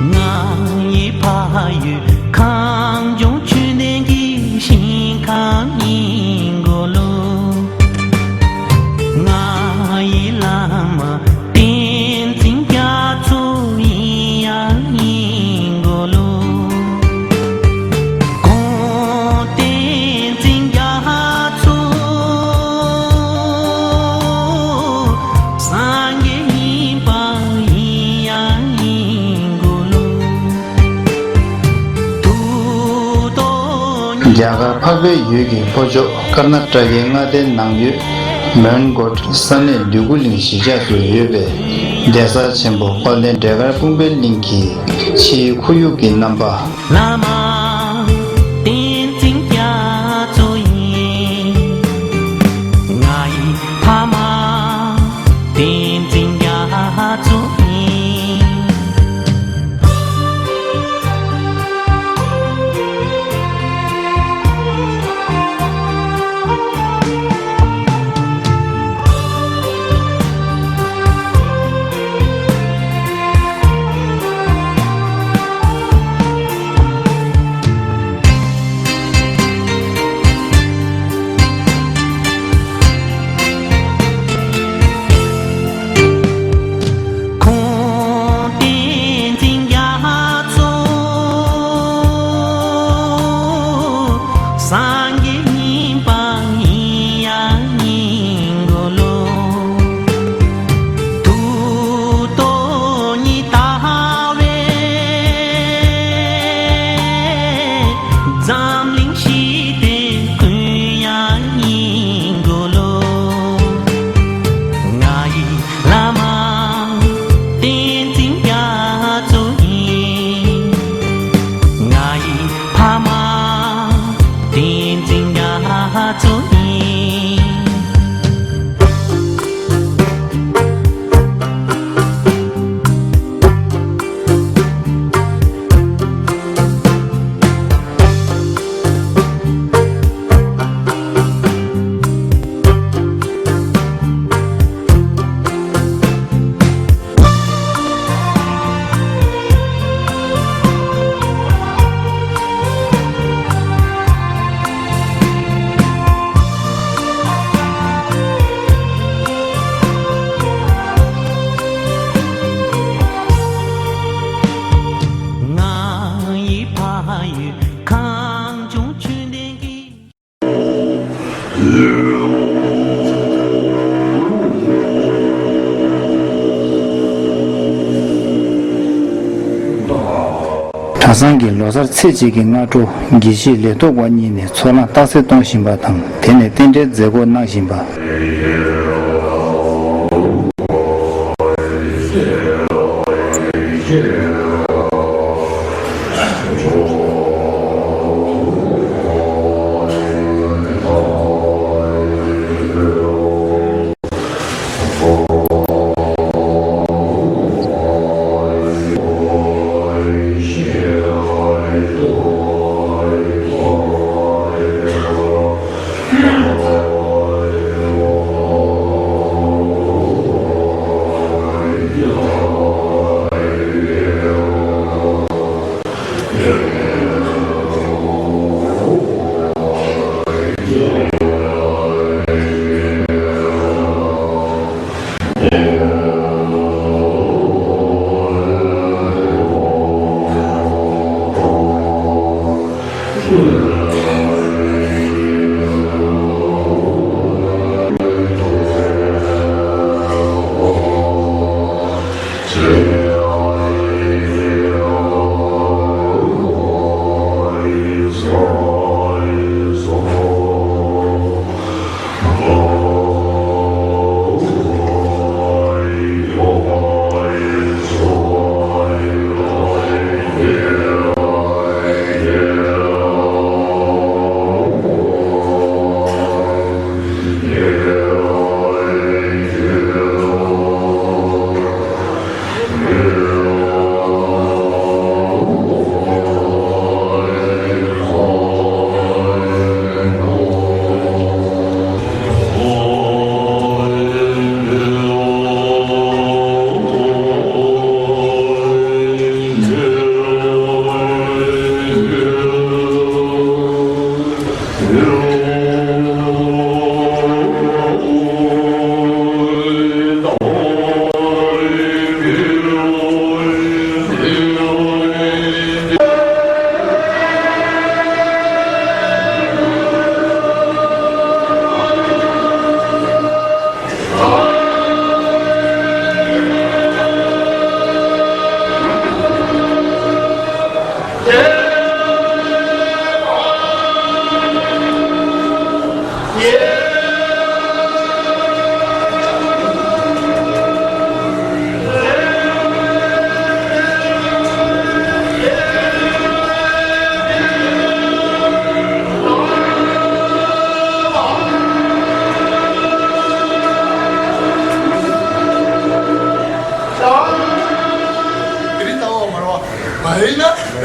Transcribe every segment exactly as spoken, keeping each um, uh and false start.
ང་ཡི་ཕ་ཡུལ་གངས་ལྗོངས་ཆོས་ལྡན་གྱི་ཞིང་ཁམས་ཡིན་གོ་ལོ། ང་ཡི་བླ་མ་བསྟན་འཛིན་རྒྱ་མཚོ་ཡིན་ཡང་ཡིན་གོ་ལོ། ཁོང་བསྟན་འཛིན་རྒྱ་མཚོ་སངས་རྒྱས་ཡིན་པ་ཡིན་ཡང་ཡིན་གོ་ལོ། རྒྱ་གར་འཕགས་པའི་ཡུལ་གྱི་ལྷོ་ཕྱོགས་ཀར་ན་ཊ་ཀའི་མངའ་སྡེའི་ནང་ཡུལ་མོན་གྷོ་ཊ་ས་གནས་འདོད་རྒུ་གླིང་གཞིས་ཆགས་སུ་ཡོད་པའི་གདན་ས་ཆེན་པོ་དཔལ་ལྡན་འབྲས་དཀར་སྤུངས་པའི་གླིང་གི་ཕྱིའི་ཁོར་ཡུག་གི་རྣམ་པ། བླ་མ་བསྟན་འཛིན་རྒྱ་མཚོ་ཡིན། ང་ཡི་ཕ་མ་བསྟན་འཛིན་རྒྱ་མཚོ་ཡིན། ཁོང་བསྟན་འཛིན་རྒྱ་མཚོ་སངས་རྒྱས་ཡིན་པ་ཡིན་ཡང་ཡིན་གོ་ལོ། ཐུགས་རྡོ་རྗེ་ལྟ་བའི་འཛམ་གླིང་ཞི་བདེའི་མགོན་ཡང་ཡིན་དགོས་ལོ། ང་ཡི་བླ་མ་བསྟན་འཛིན་རྒྱ་མཚོ་ཡིན། ང་ཡི་ཕ་མ་བསྟན་འཛིན་རྒྱ་མཚོ་ཡིན། ང་ཡི་ཕ་ཡུལ་གངས་ལྗོངས་ཆོས་ལྡན་གྱི། གྲྭ་ཚང་གི་ལོ་གསར་ཚེས་གཅིག་གི་སྔ་དྲོ་དགེ་བཤེས་ལས་ཐོག་པ་གཉིས་ནས་ཚོགས་ལངས་རྟགས་གསལ་གཏོང་བཞིན་པ་དང་། དེ་ནས་རྟེན་འབྲེལ་མཛད་སྒོ་གནང་བཞིན་པ།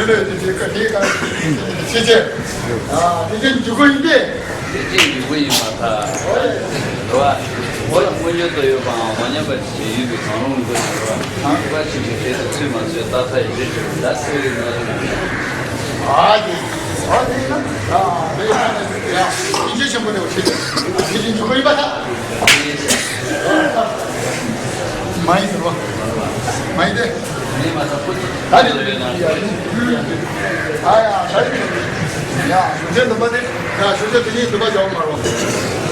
ལོས་དེ་དེ་ཀ་དེ་ཀ་ཤེས་བྱས། ཨ་དེ་ཅན་འཇུག་གི་ཡིན་ཏེ། དེ་ཅན་འཇུག་གི་ཡིན་མ་ཐག་རེད་བ། འོ་ལ་དངོས་ཡོད་དུ་ཡོད་པའང་མ་ཉམས་པ་ཅིག་ཡིན་པའི་གང་རུང་དགོས་ན་རེད་བ། གང་པ་ཅིག་གི་གྲས་སུ་ཚུད་མ་ཚུད་ལྟ་ས་ཡི་རེད་ཅེས་ད་ཚོད་རེད་ན་རེད། ཨ་དེ་ཨ་དེ་ན་ཨ་དེ་ན་ཡ་སྙིང་རྗེ་ཆེན་པོ་རེད་བ། དེ་ཅན་འཇུག་གི་ཡིན་པ་ཐག་མ་ཡིན་ཟེར་བ། མ་ཡིན་ཏེ། ད་ནི་ཡ་ཡིན། ཨ་ཡ་ད་ནི་ཡ་ཞུ་ཆེན་འདུག་པ་དེ། ཡ་ཞུ་ཆེན་དེ་ནི་འདུག་པ་ཡོང་མ་རུང་།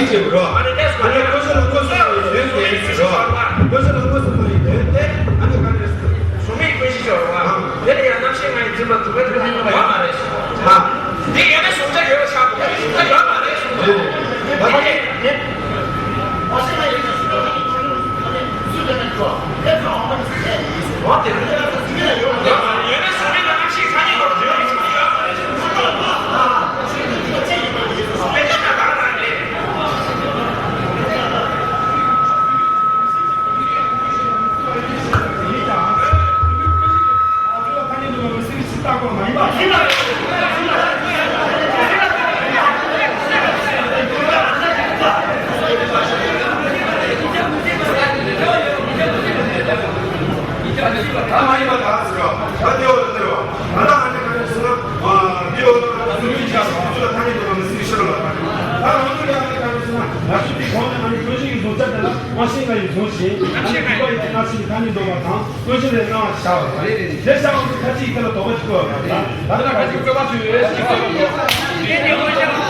ཚིག་བྱེད་དགོས་རོ། ཨ་ནི་ཀོ་ཤ་ལ་ཀོ་ཤ་ལ་ཡོད་ཟེར་རོ། ཀོ་ཤ་ལ་ཀོ་ཤ་ལ་ཡོད་དེ་ཨ་ནི་ག་རེ་ཟེར། གཟུགས་མེད་ཀུན་ཤེས་ཤོར་བ། དེ་ལ་ཡང་རྣམ་ཤེས་ལྔ་ཡི་འཛིན་པ་དུ་བས་ལྷུང་བ་མ་རེད། ཧ། འདི་ཡོད་ན་གཟུགས་ཅན་ཡོད་པ་ཆགས་འདུག་གཟུགས་ཅན་ཡོད་མ་རེད་གསུངས་པ་རེད། ད་དེ་ནི། ཡོད་ན་གཟུགས་མེད་ལ་རྣམ་ཤེས་ཐ་སྙད་ཡོད་པ་ཡོད་པ་ཡོད་མ་རེད། ད་མ་ཡིན་པ་ག་རེ་ཟེར་བ། ད་དེ་འོ་དེ་རེད་བ། ང་ད་ང་ནི་ག་རེ་ཟེར་ན། ཨ་འདི་འོ་ད་ང་ཚོ་ལུས་ཀྱི་ཆ་སོང་ཚོ་ལ་ཐ་སྙད་འདོད་པ་མི་སྲིད་ཤེས་ར་ལ། ད་ང་ཚོ་ལ་ཡང་ག་རེ་ཟེར་ན། ང་ཚོ་འདི་གོང་ནས་ང་ནི་ཀུན་གཞི་ཡི་བཟུང་བྱ་དེ་ལ་དབང་ཤེས་ལྔ་ཡི་བཟུང་ཞིང་། ང་ཚོ་འདུས་པ་ཡི་དེ་སྔ་ཕྱི་ཡི་ཐ་སྙད་འདོད་པ་དང་། ཀུན་གཞི་ལས་སྣང་བ་བྱ་བ་རེད། དེ་བྱ་བ་ཚོ་ཁ་ཅིག་དེ་ལ་དོགས་པ་ཅིག་བཀོད་པ་དང་། ད་ལྟ་ཁ་ཅིག་བཀོད་པ་ཚོས་ཅིག་བཀོད་པ་དང་།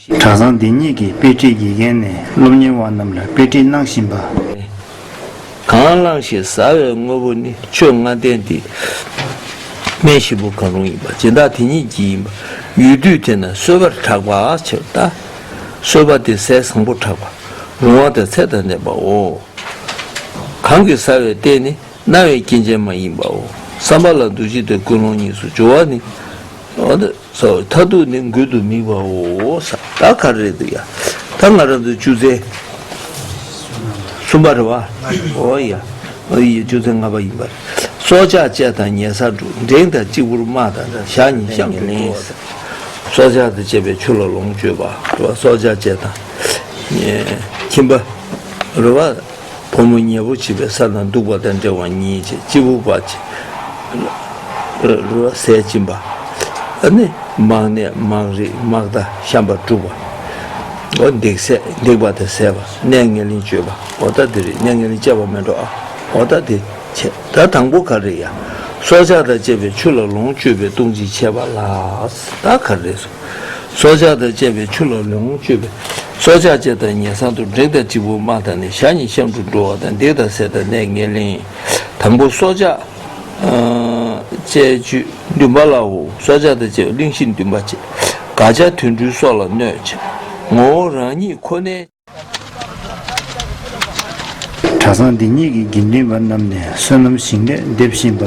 གྲྭ་ཚང་འདི་ཉིད་ཀྱི་དཔེ་ཁྲིད་དགེ་རྒན་ནས་སློབ་གཉེར་བ་རྣམས་ལ་དཔེ་ཁྲིད་གནང་བཞིན་པ། གང་བླངས་ཤིང་བཟའ་བའི་དངོས་པོ་ནི། ཆོས་ལྔ་ལྡན་ཏེ། སྨན་བཞི་པོ་གང་རུང་ཡིན་པ། སྦྱིན་བདག་དེ་ཉིད་ཀྱི་ཡིན་པ། ཡུལ་དུས་དེ་ན་གསོལ་བར་གྲགས་པ་ཕྱིར་ལྟ། གསོལ་བ་དེ་ཟས་བཟང་པོ་གྲགས་པ། རུང་བ་དེ་ཚད་དང་ལྡན་པའོ། གང་གིས་བཟའ་བའི་རྟེན་ནི། རྣ་བའི་སྐྱེ་མཆེད་མ་ཡིན་པའོ། བསམ་པ་ལ་འདུ་བྱེད་དེ་ཀུན་སློང་གཉིས་སུ་སྦྱོར་བ་ནི། འོ་ན། སོ། མཐར་ཐུག་ནི་མགུལ་དུ་དམིགས་པའོ། ས། ད་ག་རེ་རེད་འདུག་ཡ། ད་ང་རང་ཚོ་བཅུ་ཚན་གསུམ་པ་རེད་བ། འོ་ཡ། འོ་ཡ། བཅུ་ཚན་ལྔ་པ་ཡིན་པ་རེད། སྲོག་ཆགས་བཅད་དང་ཉལ་སར་འགྲོ། འགྲེང་དང་གཅིག་པུར་དམག་དང་། ཞག་ཉིན་གཤམ་དུ་འགྲོ་བ། སྲོག་ཆགས་དང་བཅས་པའི་ཆུ་ལ་ལོངས་སྤྱོད་པ་རེད་བ། སྲོག་ཆགས་བཅད་དང་། ཁྱིམ་པ་རེད་བ། ཕོ་མོ་ཉལ་པོ་བྱེད་པའི་ས་ན་འདུག་པ་དང་འབྲེལ་བ་གཉིས་བྱེད། སྤྱིལ་བུ་པ་བྱེད། རུ་ཟས་སྦྱིན་པ། ཨ་ནི་མང་ནས་མང་རིགས་མང་དག་བཤམས་པ་སྒྲུབ་པ། འོ་འདེགས་ཟས་འདེགས་པ་དང་ཟས་པ། གནས་ངན་ལེན་སྤྱོད་པ། འོ་ད་དེ་རེད། གནས་ངན་ལེན་སྤྱད་པ་མེད་འགྲོ་ཨ། འོ་ད་དེ་བྱེད། ད་དང་པོ་ག་རེ་ཡ། སྲོག་ཆགས་དང་བཅས་པའི་ཆུ་ལ་ལོངས་སྤྱོད་པའི་ལྟུང་བྱེད་བྱེད་པ་ལ། ད་ག་རེ་རེད་སོ། སྲོག་ཆགས་དང་བཅས་པའི་ཆུ་ལ་ལོངས་སྤྱོད་པའི། སྲོག་ཆགས་བཅད་དང་ཉལ་སར་འགྲོ། འགྲེང་དང་གཅིག་པུར་དམག་དང་ནི། ཞག་ཉིན་གཤམ་དུ་འགྲོ་བ་དང་། འདེགས་དང་ཟས་དང་གནས་ངན་ལེན། དང་པོ་སྲོག་ཆགས་བཅད་སྤྱོད་འདུན་པ་ལའོ། སྲོག་ཆགས་དང་བཅས་པའི་གླེང་གཞི་འདུན་པ་བཅས། དགག་བྱ་དུད་འགྲོའི་སྲོག་ལ་གནོད་བྱེད། ངོ་བོ་རང་ཉིད་ཁོ་ནའི། གྲྭ་ཚང་འདི་ཉིད་ཀྱི་དགེ་འདུན་པ་རྣམས་ནས་བསོད་ནམས་ཞིང་ལས་འདེབས་བཞིན་པ།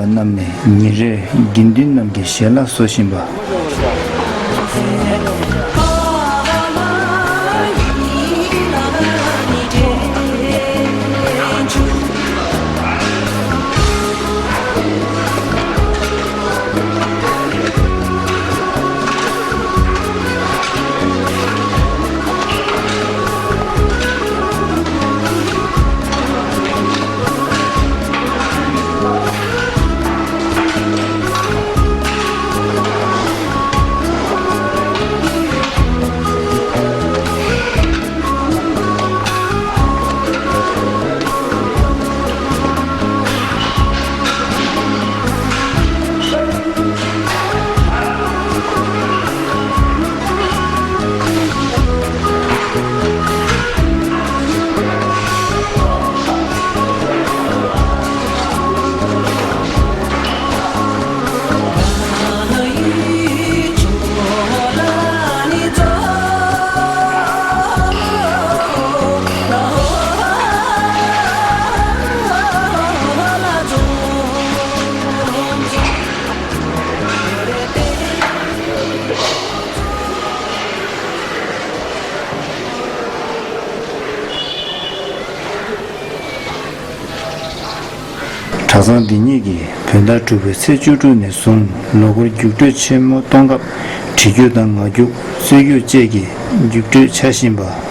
རྣམས་ནས་ཉིན་རེར་དགེ་འདུན་རྣམས་ཀྱི་ཞལ་ལག་གསོ་བཞིན་པ། གྲྭ་ཚང་འདི་ཉིད་ཀྱིས་བོད་ཟླ་དྲུག་པའི་ཚེས་བཅུ་དྲུག་ནས་བཟུང་ལོ་འཁོར་རྒྱུགས་སྤྲོད་ཆེན་མོ་གཏོང་སྐབས་བྲིས་རྒྱུགས་དང་ངག་རྒྱུགས། རྩོད་རྒྱུགས་བཅས་ཀྱི་རྒྱུགས་སྤྲོད་འཆར་བཞིན་པ།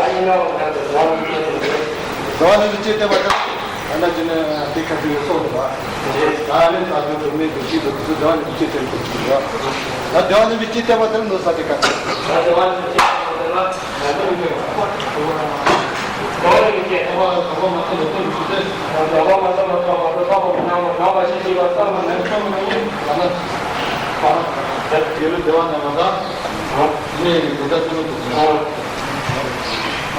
ད་ཡིན་ནའང་ད་དུ་ཟླ་བ་ལས་བྱེད་དེ་ཟླ་བ་ལས་བྱེད་དེ་བ་ད་ད་ན་ཅི་ནས་དེ་ཁ་ཐུག་སོགས་དུ་བ། ད་ལས་ད་དུ་དུ་མེད་དུ་ཅི་དུ་དུ་ཟླ་བ་ལས་བྱེད་དེ་དུ་དུ་བ། ད་ཟླ་བ་ལས་བྱེད་དེ་བ་ད་ནོ་ས་དེ་ཁ་ཐུག་ད་ཟླ་བ་ལས་བྱེད་དེ་བ་ད་ན་ད་དུ་མེད་དུ་བ། ཟླ་བ་ལས་བྱེད་དེ་བ་ད་ཟླ་བ་མ་ཐོན་དུ་དུ་དུ་ཟླ་བ་མ་ཐོན་མ་ཐོན་མ་ཐོན་ད་བ་མ་ན་མ་ན་བ་ཤི་ཤི་བ་ས་མ་ན་ཐོན་མ་ཡིན་ད་ན་ད་ད་དེ་ལས་ཟླ་བ་ན་མ་ད། ནས་ཡིན་ད་ཚོ་ནོ་དུ་ཟླ་བ།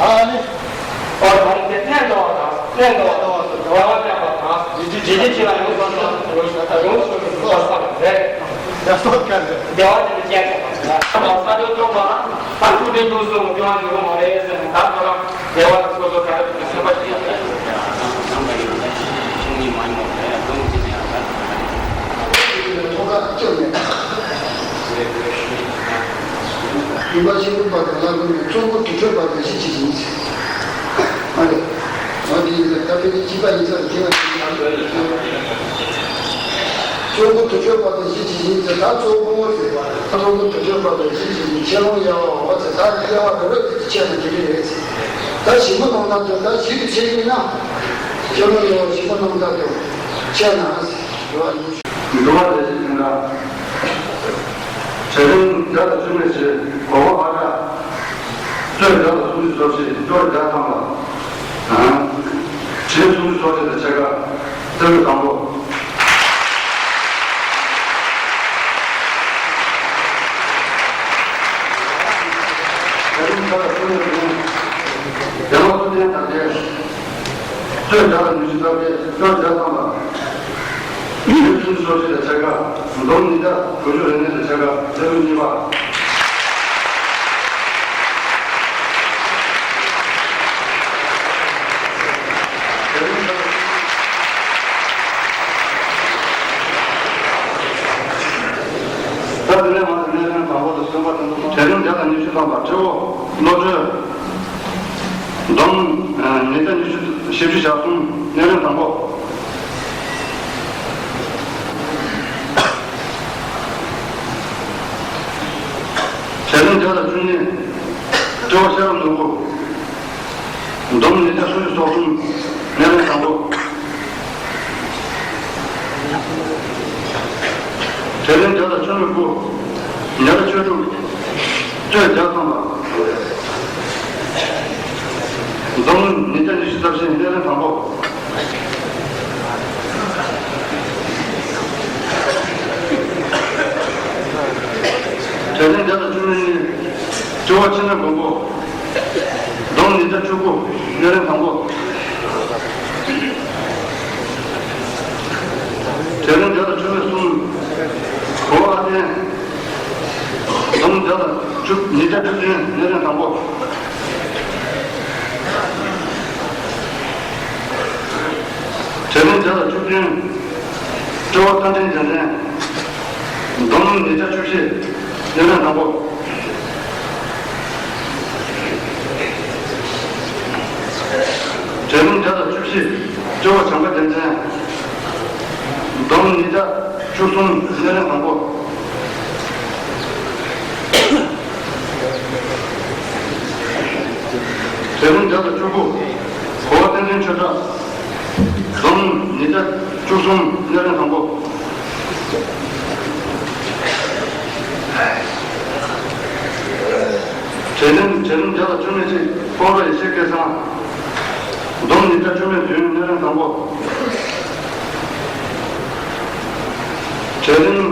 ཨ་ནི། ཨོ་ད་ནི་དེ་ལྷན་འགྲོ་བ་དང་ལྷན་འགྲོ་བ་དང་ལྷན་འགྲོ་བ་སྐྱབས་པ་དང་ཇི་ཇི་ཇི་ཇི་ལ་ཡོངས་སུ་ཡོངས་སུ་ཡོངས་སུ་ཡོངས་སུ་ཡོངས་སུ་ཡོངས་སུ་རེད། ཡ་སོ་ཀ་རེད། བདེ་བ་ཅན་དུ་སྐྱེས་ཐོབ་པ་ཟེར་ན་ས་ཆ་སྟོང་པ་ལ་ད་ཐུགས་རྗེ་འདུག་སོང་སྐྱོ་བ་འགྱུར་བ་མ་རེད་ཟེར་ནས་ད་ཁོ་རང་བདེ་བ་དང་སོ་སོ་ག་རེ་ཐུབ་ཀྱི་སེམས་པ་ཞིག་ཡོད་རེད། ཐོག་ཁ་སྐྱོན་མེད། ཡིན་པ་ཤེས་རིག་པ་དང་ལ་ལུ་ནས་ཀྲུང་གོ་དུར་ཁྲོད་པ་དང་གཞིས་བྱེས་ཡིན་ཟེར། མ་རེད། ང་དེ་ཡིན་ཟེར་ད་ཕན་ཆད་གཅིག་པ་ཡིན་ས་རེད་དེ་ང་ཀྲུང་གོ་དུར་ཁྲོད་པ་དང་གཞིས་བྱེས་ཡིན་ཟེར་ད་གཙོ་བོ་ཟེར་བ་རེད། ཀྲུང་གོ་དུར་ཁྲོད་པ་དང་གཞིས་བྱེས་ཡིན་ཁྱེད་རང་ཡ་བ་འོ་ཟེར་ད་དེ་ཡ་བ་རེ་རེ་དེ་ཆད་ན་དེ་རེ་རེད་ཟེར། ད་ཞིང་པ་ནང་ད་དུ་ད་གཞིས་དུ་ཆད་ཡིན་ན་ཁྱེད་རང་ཡ་བ་ཞིང་པ་ནང་ད་དུ་ཆད་ན་ཟེར་ཡ་བ་ཡིན། འགྲོ་བ་ལས་བྱེད་ཀྱི་འདྲ། བྱ་རིམ་བརྒྱ་དང་བཅུ་གཉིས་ཀྱི་གོ་བ་བར་ཐག་གཙོས་བརྒྱ་དང་སུམ་ཅུ་སོ་གཅིག་སྐྱོར་བརྒྱ་ཐམ་པ། དྲིན་སུམ་ཅུ་སོ་གཅིག་དང་ཕྱེད་ཀ་རྩེ་ཕུད་དང་པོ། བྱ་རིམ་བརྒྱ་དང་བཅུ་གཉིས་ཀྱི་རྒྱལ་བ་སྲོང་བཙན་སངས་རྒྱས། གཙོས་བརྒྱ་དང་ཉི་ཤུ་རྩ་བརྒྱད་སྐྱོར་བརྒྱ་ཐམ་པ། ཡུལ་ཚུན་ཆོས་རྗེ་དང་ཕྱེད་ཀ། འདོམ་ཉིས་བརྒྱ་དགུ་བཅུ་རེ་གཉིས་དང་ཕྱེད་ཀ་རྩེ་ཕུད་གཉིས་པ། ད་དེ་ནས་མ་དེ་ནས་ལན་དང་པོ་དང་གསུམ་པ་དང་པོ་གྲལ་རིམ་བརྒྱ་དང་ཉི་ཤུ་ཐམ་པ་སྤྲེའུ་བློ་གྲོས། འདོམ་ཉིས་བརྒྱ་ཉི་ཤུ་བཞི་བཅུ་ཞེ་གསུམ་སྣེ་ལེན་དང་པོ། གྲལ་རིམ་བརྒྱ་དང་བཅུ་གཉིས་སྤྲེའུ་ཤེས་རབ་ནོར་བུ། འདོམ་ཉིས་བརྒྱ་སུམ་ཅུ་སོ་གསུམ་སྣེ་ལེན་དང་པོ། གྲལ་རིམ་བརྒྱ་དང་བཅུ་དགུ། ཉ་ར་བཅུ་དྲུག་སྤྱོད་བརྒྱ་ཐམ་པ། འཛོམས་ཉིས་བརྒྱ་ཉི་ཤུ་རྩ་བཞི་སྣེ་ལེན་དང་པོ། གྲལ་རིམ་བརྒྱ་དང་བཅུ་གཉིས། སྤྱི་བོ་ཕྱི་ནང་མགོན་པོ། འཛོམས་ཉིས་བརྒྱ་བཅུ་དགུ་སྣེ་ལེན་དང་པོ། གྲལ་རིམ་བརྒྱ་དང་བཅུ་གསུམ། གོ་ཨ་བརྟན། འཛོམས་བརྒྱ་དང་བཅུ། ཉིས་བརྒྱ་བཅུ་བདུན་སྣེ་ལེན་དང་པོ། གྲལ་རིམ་བརྒྱ་དང་བཅུ་བདུན། སྤྲེའུ་རྟ་མགྲིན་རྒྱལ་མཚན། འཛོམས་ཉིས་བརྒྱ་བཅུ་བཞི་སྣེ་ལེན་དང་པོ། གྲལ་རིམ་བརྒྱ་དང་བཅུ་བཞི། སྤྲེའུ་བྱམས་པ་རྒྱལ་མཚན། འཛོམས་ཉིས་བརྒྱ་བཅུ་གསུམ་སྣེ་ལེན་དང་པོ། གྲལ་རིམ་བརྒྱ་དང་བཅུ་དགུ། གོ་བ་བསྟན་འཛིན་ཆོས་གྲགས། འཛོམས་ཉིས་བརྒྱ་བཅུ་གསུམ་སྣེ་ལེན་དང་པོ། གྲལ་རིམ། གྲལ་རིམ་བརྒྱ་དང་བཅུ་གཅིག། སྤོ་རོ་ཡེ་ཤེས་སྐལ་བཟང་། འཛོམས་ཉིས་བརྒྱ་བཅུ་མེད་བདུན་སྣེ་ལེན་དང་པོ། གྲལ་རིམ་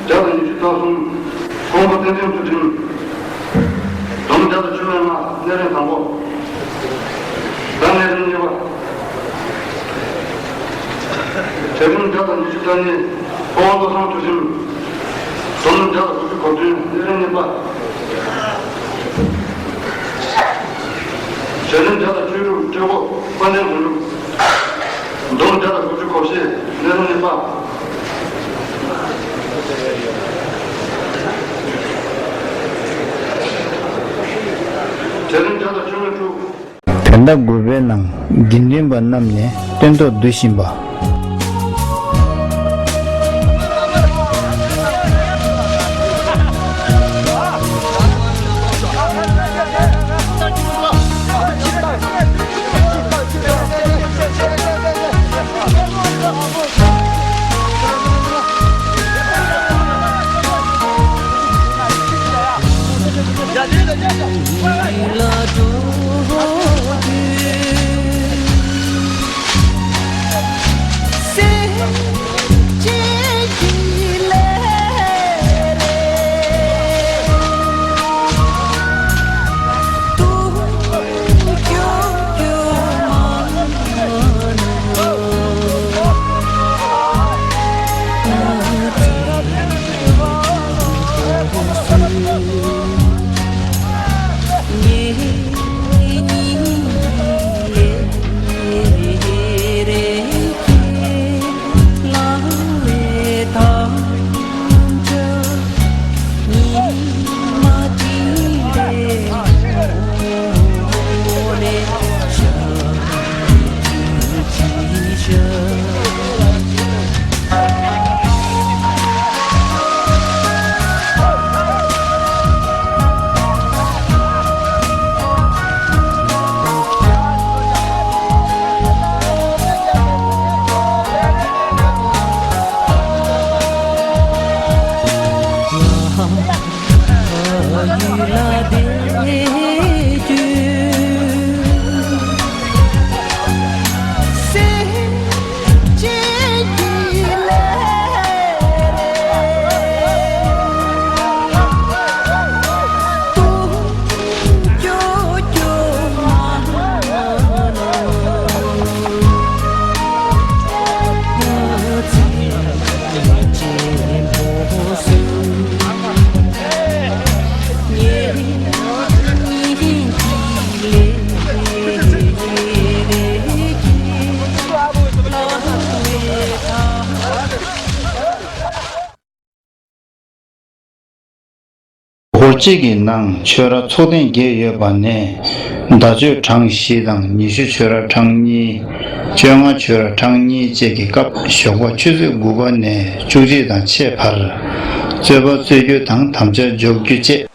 བརྒྱ་དང་ཉི་ཤུ་རྩ་གསུམ། ཀོང་པོ་བསྟན་འཛིན་ཚུལ་ཁྲིམས། འཛོམས་བརྒྱ་དང་བཅུ་མེད་ལྔ་སྣེ་ལེན་དང་པོ། ད་སྣེ་ལེན་གཉིས་པ། གྲལ་རིམ་བརྒྱ་དང་ཉི་ཤུ་རྩ་གཉིས། ཕོ་བོ་བློ་བཟང་ཚུལ་ཁྲིམས། འཛོམས་བརྒྱ་དང་དགུ་བཅུ་གོ་བདུན་སྣེ་ལེན་གཉིས་པ། གྲལ་རིམ་བརྒྱ་དང་བཅུ་དྲུག། སྤྲེའུ་དཔལ་ལྡན་དོན་གྲུབ། འཛོམས་བརྒྱ་དང་དགུ་བཅུ་གོ་བཞི་སྣེ་ལེན་གཉིས་པ། གྲལ་རིམ་བརྒྱ་དང་བཅུ་དྲུག། བོད་ཟླ་དགུ་པའི་ནང་དགེ་འདུན་པ་རྣམས་ནས་སྟོན་ཐོག་བསྡུ་བཞིན་པ། སྒོར་གཅིག་གི་ནང་ཆོས་ར་ཚོགས་ཐེངས་བརྒྱད་ཡོད་པ་ནས། ཟླ་མཆོད་གྲངས་བཞི་དང་། ཉི་ཤུ་ཆོས་ར་གྲངས་གཉིས། བཅོ་ལྔ་ཆོས་ར་གྲངས་གཉིས་བཅས་ཀྱི་སྐབས་ཞོགས་པ་ཆུ་ཚོད་དགུ་པ་ནས་བཅུ་གཅིག་དང་ཕྱེད་བར་རྩོད་པ་རྩོད་རྒྱུ་དང་དམ་བཅའ་འཇོག་རྒྱུ་བཅས།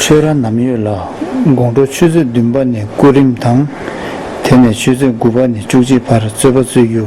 ཆོས་ར་ནམ་ཡོད་ལ། དགོང་དྲོ་ཆུ་ཚོད་བདུན་པ་ནས་སྐུ་རིམ་དང་། དེ་ནས་ཆུ་ཚོད་དགུ་པ་ནས་བཅུ་གཅིག་བར་རྩོད་པ་རྩོད་རྒྱུ།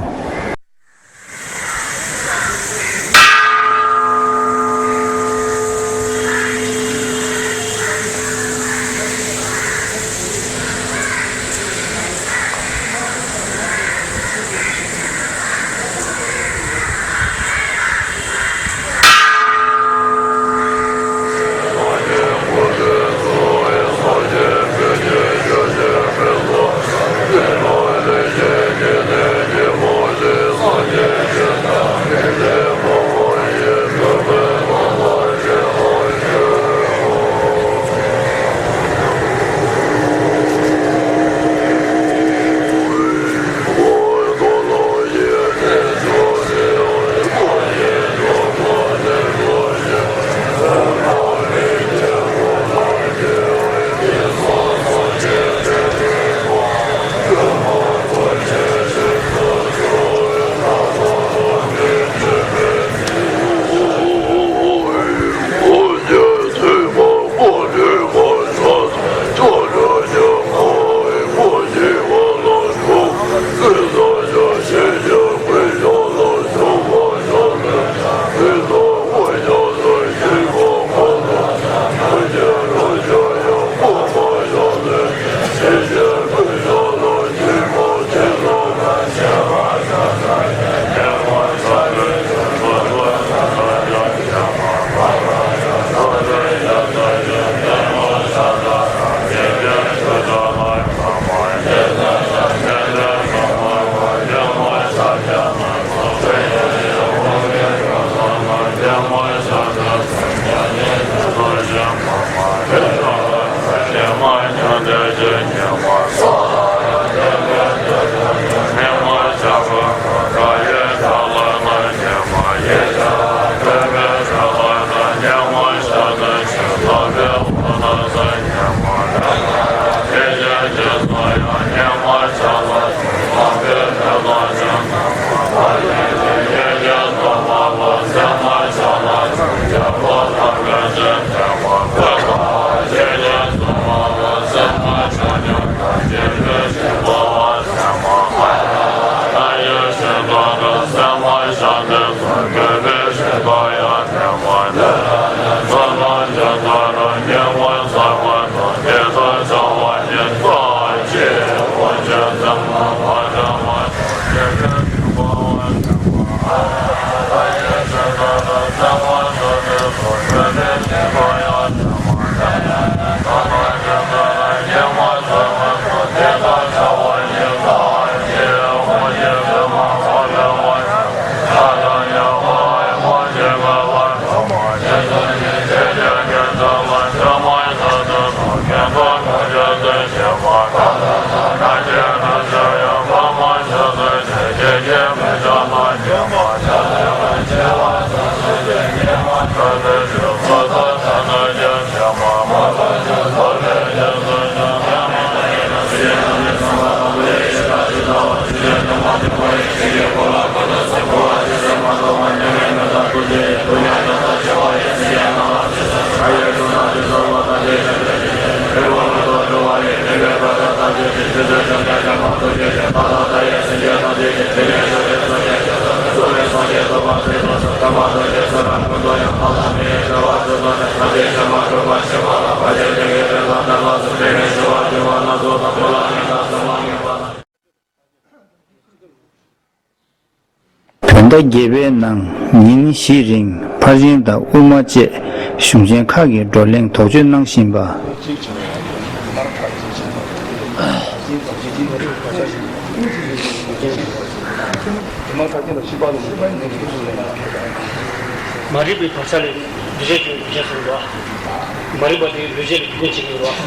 བོད་ཟླ་བརྒྱད་པའི་ནང་ཉིན་བཞིའི་རིང་ཕར་ཕྱིན་དང་དབུ་མ་བཅས་གཞུང་ཆེན་ཁག་གི་བགྲོ་གླེང་དོགས་གཅོད་གནང་བཞིན་པ། མ་རིག་པའི་བག་ཆགས་ལས་འདུ་བྱེད་བྱུང་བའི་རྒྱུ་རྐྱེན་གསུམ་ལ། མ་རིག་པ་དེའི་འདུ་བྱེད་ལ་རྒྱུ་རྐྱེན་བྱེད་ཀྱི་ཡོད་རེད་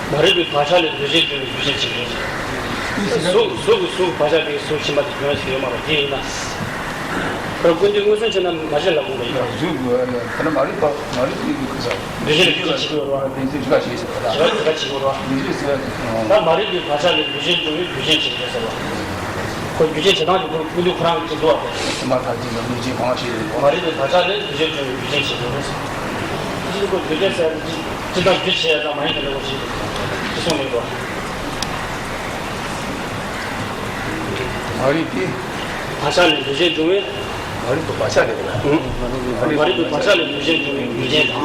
བ། མ་རིག་པའི་བག་ཆགས་ལས་འདུ་བྱེད་བྱུང་བའི་རྒྱུ་རྐྱེན་བྱེད་ཀྱི་ཡོད་རེད། གཟུགས་གཟུགས་ཀྱི་གཟུགས་བག་ཆགས་དེའི་གཟུགས་ཕྱི་མ་དེ་སྐྱོན་ཟེར་ཡོད་མ་རེད། དེ་ཡིན་ན། ཁོ་ཀུན་འདུས་མངོན་སུམ་ཆེ་ན་མ་བྱེད་ལ་དགོངས་པ་ཡིན་ན། གཟུགས་དེ་ནི་མ་རིག་པ་མ་རིག་པའི་གཟུགས་ས། འདུ་བྱེད་ལ་རྒྱུ་རྐྱེན་བྱེད་ཀྱི་ཡོད་རེད་བ། དེ་ཚོ་རྒྱུ་ཆགས་བྱེད་ཟེར་བ་ལ། རྒྱུ་ཆགས་བྱེད་ཀྱི་ཡོད་རེད་བ། འདུ་བྱེད་ཟེར་བ་དེ། ད་མ་རིག་པའི་བག་ཆགས་ལས་འདུ་བྱེད་བྱུང་བའི་རྒྱུ་རྐྱེན་བྱེད་ཀྱི་ཡོད་ཟེར་བ། ཁོ་རྒྱུ་རྐྱེན་བྱེད་སྟངས་ཀྱི་ཁོ་ཀུན་འདུས་ཁོ་རང་གི་འདུག་བ། དེ་མ་ཐག་ཅིག་ལ་ལུས་ཅན་གང་ཞིག་རེད། མ་རིག་པའི་བག་ཆགས་ལས་འདུ་བྱེད་བྱུང་བའི་རྒྱུ་རྐྱེན་བྱེད་ཀྱི་ཡོད་རེད། ཁོ་རྒྱུ་རྐྱེན་ཟེར་ཅི་ལྟར་རྒྱུ་བྱས་ཙང་མ་ཡིན་པའི་ལོག་ཅིག་ཅི་གསུངས་ཡོད་དོ། མ་རིག་དེ། བག་ཆགས་ལས་རྒྱུ་རྐྱེན་འབྱུང་བས། མ་རིག་པའི་བག་ཆགས་ལས་དེ་ལ། མ་རིག་པའི་བག་ཆགས་ལས་རྒྱུ་རྐྱེན་འབྱུང་བའི་རྒྱུ་རྐྱེན་དང་།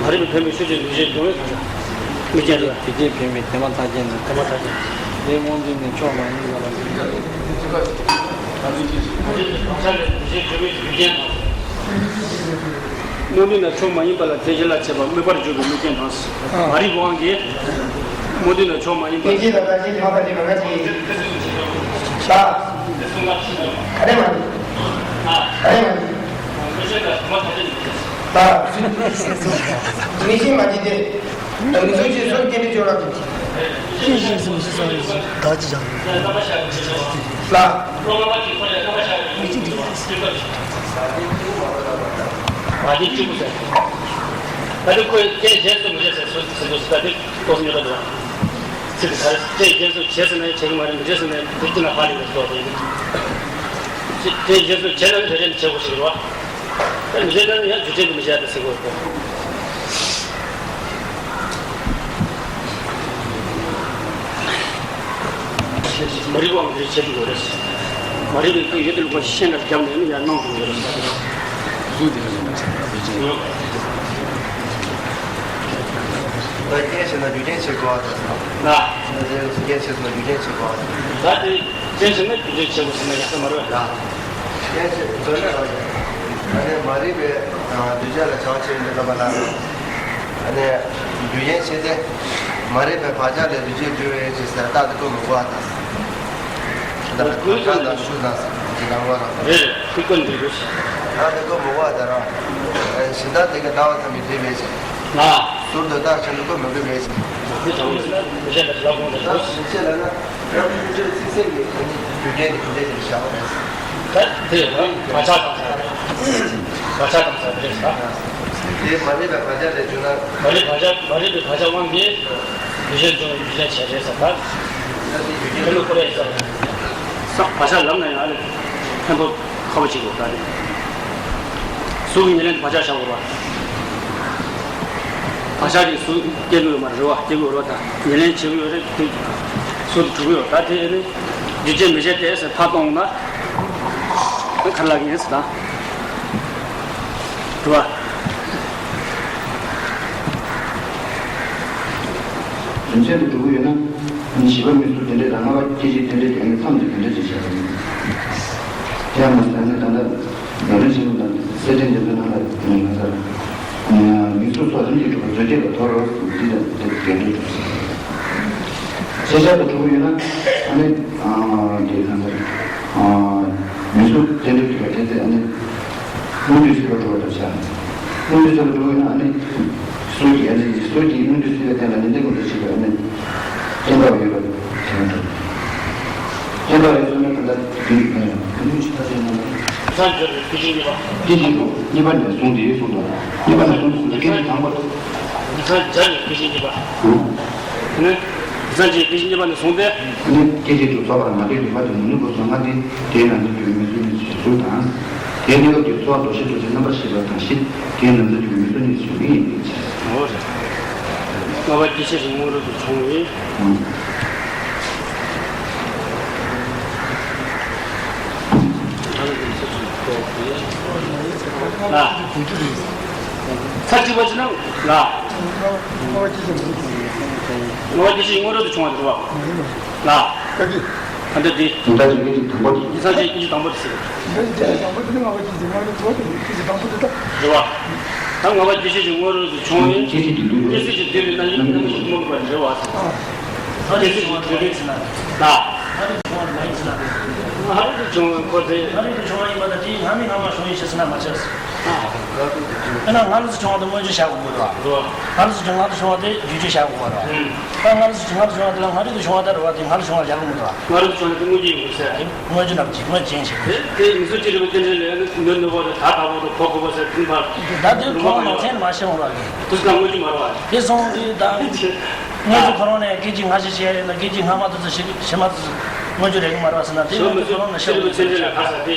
མ་རིག་པའི་ཕན་པའི་ཤུགས་ཀྱིས་རྒྱུ་རྐྱེན་འབྱུང་བས། རྒྱུ་རྐྱེན་ལ། རྒྱུ་རྐྱེན་ཕན་པའི་དེ་མ་ཐག་རྐྱེན་དང་། དེ་མ་ཐག་རྐྱེན། དེ་སྔོན་འཛིན་ནས་ཕྱོགས་མ་ཡིན་པ་ལ། མ་རིག་པའི་བག་ཆགས་ལས་རྒྱུ་རྐྱེན་འབྱུང་བའི་རྒྱུ་རྐྱེན་དང་། སྨོན་འདུན་ན་ཆོས་མ་ཡིན་པ་ལ་དེ་གཞི་ལ་བྱེད་པ་དམིགས་པར་འཇུག་པའི་དམིགས་རྐྱེན་དང་། མ་རིག་པའི་དབང་གིས་སྨོན་འདུན་ན་ཆོས་མ་ཡིན་པ། ལྷན་སྐྱེས་དང་བདག་གཞན་ཐ་མ་དང་ཅི་མ་ག་ཅི། ལ། ག་རེ་མ་རེད། ག་རེ་མ་རེད། ལ། མིག་ཤེས་མ་བྱེད་དེ། མིག་ཟུང་ཆེ་སོགས་སྐྱེ་འདྲི་ཅོ་ར་དང་། ཤེས་བཞིན་སུ་མི་ཤེས་སོགས་ཡིན་ཞིང་བདག་ཅི་བྱ། ལ། མི་ཅི་འདི། མ་བྱེད་གཅིག་པུ་ཟེར། ད་དེ་ཁོས་རྐྱེན་རྗེས་སུ་མི་རེད་ཟེར་སོ་ཟེར་དུས་ད་དེ་ལྟོས་ཉོ་ད་དུ། ཚིག་དེ་ག་རེ་རྐྱེན་རྗེས་སུ་བྱེད་ཟེར་ན་བྱེད་ཀྱི་མ་རེད། མི་རྗེས་ཟེར་ན་དེ་ཅི་ན་ཧ་ལས་པའི་ལྟོས་དེ་ཡིན། རྐྱེན་རྗེས་སུ་བྱེད་ན་རེ་རེ་ནས་བྱེད་དགོས་ཞིག་རེད་བ། ད་མི་རྗེས་ན་ཡང་རྒྱུ་རྐྱེན་དུ་མི་བྱ་དེ་ཟེར་དགོས་གོ། མ་རིག་པའམ་འདིར་བྱེད་དགོས་རེད། མ་རིག་པའི་སྐུ་ཡོད་དེ་ལུགས་པ་ཤེས་ན་རྒྱབ་ནས་ནི་ཡང་སྣང་དགོས་རེད། གཟུགས་དེ་ཡོད་ན་རྒྱུ་རྐྱེན། ད་རྐྱེན་བྱས་ན་རྒྱུ་རྐྱེན་བྱེད་དགོས་པ་དང་། ན། རྐྱེན་བྱས་ན་རྒྱུ་རྐྱེན་བྱེད་དགོས་པ་དང་། ད་དེ་རྐྱེན་བྱས་ན་རྒྱུ་རྐྱེན་བྱེད་དགོས་ཟེར་ན་ཡག་ས་མ་རེད་ལ། རྐྱེན་བྱས་དོན་ལ་རག་ཡོད། ཨ་ནི་མ་རིག་པའི་གདུལ་བྱ་ལ་བྱ་བ་བྱེད་མི་འདོད་པ་ལ། ཨ་ནི་རྒྱུ་རྐྱེན་བྱས་ཏེ་མ་རིག་པའི་བག་ཆགས་ལས་རྒྱུ་རྐྱེན་འབྱུང་བའི་ཕྱིར་ཟེར། རྟགས་དེ་བཀོད་མི་དགོས་པ་དང་། ད་བག་ཆགས་དང་ཤུགས་དང་ཟེར་ནང་པ་རང་རེད། ཁོས་བཀོད་འདུག་རེད། རྟགས་དེ་བཀོད་མི་དགོས་པ་དང་རང་། གཞན་དག་དེ་ག་ལྟ་བ་ཙམ་གྱིས་བསྡུས་པའི་ཕྱིར། ལ། ཟུར་དུ་རྟགས་གཞན་དུ་བཀོད་མི་དགོས་པའི་ཕྱིར། འདི་དང་པོ་ནི་མི་བྱེད་པའི་ལ་དགོངས་ནས། རྟགས་མི་བྱེད་ལ་ན། རང་གི་ཤུགས་ཆེར་ཚིག་གསལ་གྱི་རྒྱུ་རྐྱེན་གྱི་རྒྱུ་རྐྱེན་དེ་བཞག་པ་རེད། ད་དེ་རང་བག་ཆགས་དང་ས་རེད། བག་ཆགས་དང་ས་རེད་ས། དེ་མ་རིག་པའི་བག་ཆགས་ལས་བྱུང་ན། མ་རིག་བག་ཆགས། མ་རིག་པའི་བག་ཆགས་དབང་གིས་རྒྱུ་རྐྱེན་བྱུང་བའི་རྒྱུ་རྐྱེན་བྱས་རེད་ས། ད་དེ་རྒྱུ་རྐྱེན་ལ་ཁོ་རེ་ས། ས་བག་ཆགས་ལབ་ན་ཡང་ཨ་ནི་ཕན་པོ་ཁ་བ་ཅིག་ཡོད་ད་དེ། གཟུགས་ཀྱི་ཉེར་ལེན་དུ་བག་ཆགས་བཞག་དགོས་པ། བག་ཆགས་ཀྱིས་གཟུགས་སྐྱེ་དགོས་ཡོད་མ་རེད་བ། སྐྱེ་དགོས་རེད་བ། ད་ཉེར་ལེན་བྱེད་དགོས་ཡོད་རེད་དེ། གཟུགས་དེ་གྲུབ་ཀྱི་ཡོད་ད་དེ་ཨ་ནི། རྒྱུ་རྐྱེན་མི་བྱེད་དེ་ཟེར་ཕར་གཏོང་ན། ཨ་ག་རེ་ལབ་ཀྱི་ཡིན་ཟེར་ད། རེད་བ། རྒྱུ་མཚན་དུ་གྲུབ་ཀྱི་ཡོད་ན། ཨ་ནི་བཞི་པ་མིག་ཟུར་རྟེན་འབྲེལ་དང་ལྔ་པ་སྐྱེ་མཆེད་རྟེན་འབྲེལ་གྱི་ཨ་ནི་མཚམས་དེ་ག་འདྲ་ཅིག་བྱས་པ་ཡིན། དེ་ཡང་མ་ཟད་ཨ་ནི་ད་ལྟ་ནོར་འཁྲུལ་ཆེན་པོ་དང་གསེར་ཕྲེང་འདི་ཚོའི་ནང་ལ་ཨ་ནི་ང་ཚོར་མིག་ཟུར་སོགས་རིམ་གྱིས་གྲུབ་པ་མཛོད་བརྒྱད་ལ་དོར་རོ་ཟེར་འདི་ལ་འདི་འགལ་འདུ་གྲུབ་ཟེར། ཤེས་བྱ་དང་གྲུབ་པ་ཡོད་ན་ཨ་ནི་འདི་ང་ཚོར་མིག་ཟུར་རྟེན་འབྲེལ་གྱི་བར་དེ་ཚེ་ཨ་ནི། སྔོན་དུས་སྲིད་པ་གྲུབ་པ་དང་བྱ། སྔོན་དུས་སྲིད་པ་གྲུབ་པ་ཡིན་ན་ཨ་ནི། སོ་སྐྱེ་ཨ་ནི་སོ་སྐྱེ་སྔོན་དུས་སྲིད་པའི་རྟེན་ལ་ནི་འདི་ཀུན་ཏུ་ཞིག་པའི་ཨ་ནི། རྐྱེན་བདག་ཡོད་པ་བྱས་ན་འགྲོ། རྐྱེན་བདག་ཡོད་ཚུལ་ནི་ད་ལྟ་འདི་ཡིན་ན་ཡང་གང་ཡོད་ཅི་ལྟར་བྱས་ན། སངས་རྒྱས་པའི་སྐད་ཅིག་གཉིས་པ། སྐད་ཅིག་གྲུབ་གཉིས་པ་ནས་བཟུང་སྟེ་གསུངས་འདུག་གཉིས་པ་ནས་བཟུང་སྟེ་གསུངས་འདུག་སྐད་ཅིག་དང་པོ། སངས་རྒྱས་པའི་སྐད་ཅིག་གཉིས་པ། ཨུ། ནི། སངས་རྒྱས་སྐད་ཅིག་གཉིས་པ་ནས་བཟུང་སྟེ། ནི་སྐད་ཅིག་གྲུབ་རྫོགས་པར་མ་འདོད་རིགས་པ་དེ་མི་ནུས་པ་སོང་ང་སྟེ། དེའི་ནང་དུ་གྱུར་མི་ཚུལ་ནི་ཞེས་གསུངས་དང་། དེའི་གནས་སྐབས་ཀྱི་ཚོར་བ་འདུ་ཤེས་འདུ་བྱེད་རྣམ་པར་ཤེས་པ་དང་བཞི། དེའི་ནང་དུ་གྱུར་མི་ཚུལ་ནི་ཞེས་མི་ཡིན་ཏེ། འོ་རེད། ལྔ་པ་སྐྱེ་མཆེད་ཀྱི་དངོས་གྲུབ་ཏུ་བྱུང་བས། ཨང་། ལ། ཚར་གཅིག་པ་ཅི་ན་ལ། ལྔ་པ་སྐྱེ་མཆེད་ཀྱི་དངོས་གྲུབ་ཏུ་བྱུང་བ་རེད་བ། ལ། ད་ལྟ་འདི། ད་ལྟ་འདི་སྐད་ཅིག་དང་པོ་དེ། ཡིན་ཙང་ཅིག་སྐད་ཅིག་དང་པོ་དེ་ཟེར། འདི་སྐད་ཅིག་དང་པོ་དེ་ནི་ལྔ་པ་སྐྱེ་མཆེད་ཀྱི་དངོས་གྲུབ་ཏུ་བྱུང་བ་རེད་བ། ད་ལྔ་པ་སྐྱེ་མཆེད་ཀྱི་དངོས་གྲུབ་ཏུ་བྱུང་བས། སྐྱེ་མཆེད་ཀྱི་དུས་ལ་རྣམ་སྨིན་གྱི་མཐུ་མོ་བ་རེད་བ། སྐྱེ་མཆེད་ཀྱི་དུས་ལ་ཟེར་ན། ད། ལྔ་རིག་ཏུ་བྱུང་བ་མ་ཡིན་ཟེར་ན། ལྔ་རིག་ཏུ་བྱུང་བའི་འཁོར་དེ། ལྔ་རིག་ཏུ་བྱུང་བ་ཡིན་པ་དང་དེའི་སྔ་མའི་སྔ་མ་བྱུང་ཡིན་ཞེས་ཟེར་ན་མ་ཆགས། དཔེར་ན་སྔ་རོལ་དུ་བྱུང་བ་དེ་དངོས་རྒྱུ་བཞག་དགོས་མི་འདུག་བ། སྔ་རོལ་དུ་བྱུང་སྔ་རོལ་དུ་བྱུང་བ་དེ་རྒྱུ་རྒྱུ་བཞག་དགོས་པ་རེད་བ། ད་སྔ་རོལ་དུ་སྔ་རོལ་དུ་བྱུང་བ་དེ་ལ་སྔ་རོལ་དུ་བྱུང་བ་ལྟར་རེད་བ། དེ་སྔ་རོལ་དུ་བྱུང་བ་དེ་དངོས་རྒྱུ་ཡིན་དགོས་ཟེར། དངོས་རྒྱུ་རྣམས་ཀྱི་དངོས་རྒྱུ་ཅན་ཞིག་དེ་དེ་མིག་ཟུར་གྱི་རིག་པའི་རྟེན་འབྲེལ་ལས་ནི་ནོར་ནོར་བ་དང་ད་ད་བ་དང་གོ་གོ་བ་ཟེར་དེ་འཕར། ད་དེ་ཁོ་རང་ནང་ཚན་མ་ཤེས་འོང་བ་གི། དུས་སྐབས་དངོས་རྒྱུ་མ་རེད་བ། དེ་སོང་དུས་ད། དངོས་རྒྱུ་ཁོ་རང་ནས་སྐད་ཅིག་སྔ་ཕྱི་བྱས་ཡིན་ན་སྐད་ཅིག་སྔ་མ་དུས་ཚོད་ཕྱི་ཕྱི་མ་དུས་ཚོད་དངོས་རྒྱུ་རེད་གི་མ་རེད་བ་ཟེར་ན་དེ་སྔོན་དུ་ཁོ་རང་ནས་ཤེས་འོང་ཟེར་ན་ཆགས་དེ།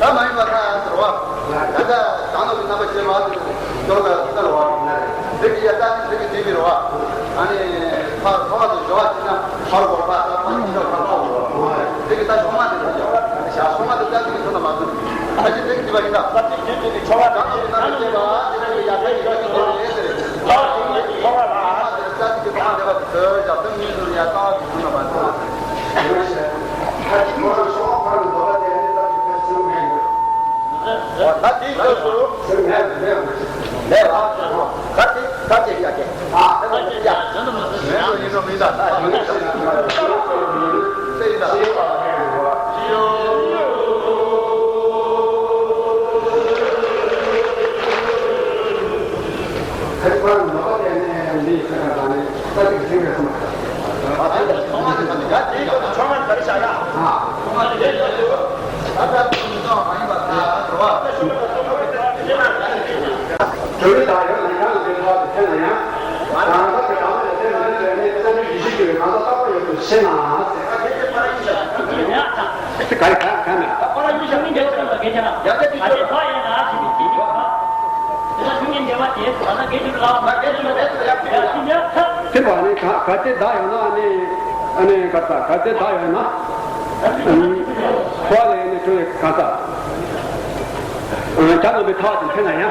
ད་མ་ཡིན་པ་ད་ཟེར་བ། ད་ད་དང་ལོག་གི་རྣམ་པ་ཅན་མ་དེ་སྐྱོར་ག་ད་རོ་བ། དེ་གི་ཡ་ད་དེ་གི་དེ་གི་རོ་བ། ཨ་ནི་ཕ་ཐོག་ཏུ་སྦྱོར་བ་བྱས་ན་ཧ་རོ་བ་ཕ་ད་ཕ་ཅི་ལ་ཕ་ཕ་བ། དེ་གི་ད་ཆུང་མ་དེ་གི་ཡ་ཤ་ཆུང་མ་དེ་ད་དེ་གི་ཐོག་ན་མ་ཐོན། ད་ཅི་དེ་གི་དེ་བ་ཡིན་ད། ད་དེ་གི་དེ་གི་ཆོ་བ་དང་ལོག་གི་རྣམ་པ་ཅན་མ་དེ་གི་ཡ་ད་གི་ཡ་གི་དེ་རེད་ཟེར། ད་དེ་གི་ཆོ་བ་ལ་ཨ་དེ་ད་དེ་གི་ཐོག་ན་དེ་བ་དེ་ཡ་ད་དེ་མི་ཟུར་ཡ་ད་གི་ཐོག་ན་མ་ཐོན། དེ་བ་ནི་ག་ག་ཚད་བདག་ཡོད་ན་ནི་ཨ་ནི་ག་ཚ་ག་ཚད་བདག་ཡོད་ན། ཁོ་ལས་ནི་ཁྱོད་ག་ཚ། ཇ་ནང་པའི་ཐག་དེ་འཐེན་ན་ཡང་།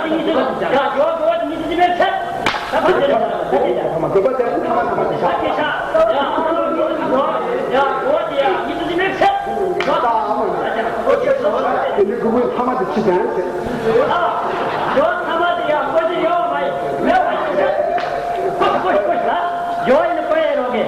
ཡ་ཡ་ཡ། ཐ་མ་དགོས་པ་དེ་ཐ་མ་ཐ་མ་དེ་ཤ། ཡ་ཡ་ཡ། ཡ་ཡ་ཡ། ཉི་ཤུ་རྩ་གཅིག་མེད་ཟེར། ད་ཨ་མ། དེ་ནི་དགུ་པོའི་ཐ་མ་དེ་ཕྱི་ཀྱང་ཟེར། ཡོ་ཐ་མ་དེ་ཡང་ཀོ་ཅི་ཡོ་མ་ཡི་མེ་བ་ཡི་ཀོ་ཅི་ཀོ་ཅི་ལ་ཡོ་ཡི་ནི་ཀོ་ཡི་རོ་གེ།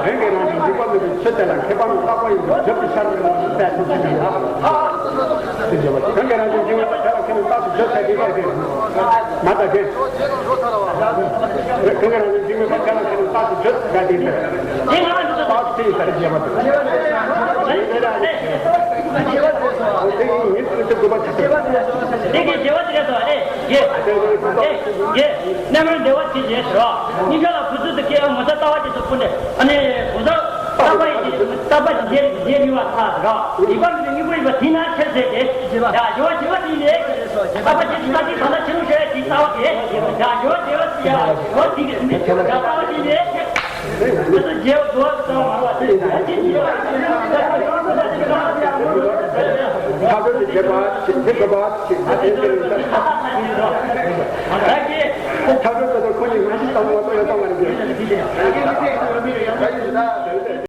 རང་གི་རང་བཞིན་འཇིག་པ་མེད་པའི་ཆོས་དེ་ལ་མཁས་པ་ནི་རྟག་པ་ཡིན་པས་བརྗོད་པའི་ཤར་ནས་ལ་སོགས་པས་ཐུགས་རྗེ་ཆེ་ལ། དེ་བརྗོད་པ་རང་གི་རང་བཞིན་འཇིག་པ་དེ་ལ་མཁས་པའི་རྟགས་སུ་བརྗོད་པའི་ཤར་དེ་ལ་མཁས་པ་དེ། མ་ད་དེ། རང་གི་རང་བཞིན་འཇིག་པའི་ཆོས་དེ་ལ་མཁས་པའི་རྟགས་སུ་བརྗོད་པའི་ཤར་དེ་ལ། རྟགས་སུ་བརྗོད་པ་དེ། དེ་ཡིན་ཉིད་དུ་དགོས་པ་དེ། དེ་གའི་རྒྱལ་བ་དེ་རེད་དོ། ཨེ་ཡེ། ཨེ་ཡེ། རྣམ་པར་འདྲེ་བ་དེ་ཡེ་ཟེར་རོ། སྙིང་ག་ལ་བུ་ཚུལ་དུ་སྐྱེ་བ་ངོ་ཚ་ལྟ་བ་དེ་ཚོ་ཀུན་ནས་ཨ་ནི་བུ་ཚ་ལྟ་བ་ཡི་དེ་ལྟ་བ་དེ་རྗེས་རྗེས་མི་བ་ཚ་ཟེར་རོ། ཡིད་པ་མི་དགོས་པ་དེ་ན་ཁྱེར་ཟེར་ཏེ། ཡ་རྒྱལ་བ་རྒྱལ་བ་དེ་ཡེ། ལྟ་བ་དེ་ལྟ་དེ་གང་ལ་ཁྱེར་རོ་ཞེས་དེ་ལྟ་བ་དེ། ཡ་རྒྱལ་བ་རྒྱལ་བ་དེ་ཡ་རྒྱལ་བ་དེ་གི་ཡ་ལྟ་བ་དེ་ཡེ། ཐབས་རོལ་དུ་བྱེད་པ་ཞིག་དེ་སོ་པ་ཞིག་དེ་དེ་ཐབས་རོལ་དུ་ཁོ་ནི་ང་ཞིག་བཏང་བ་ལྟོས་ཡོད་བཏང་བ་རེད།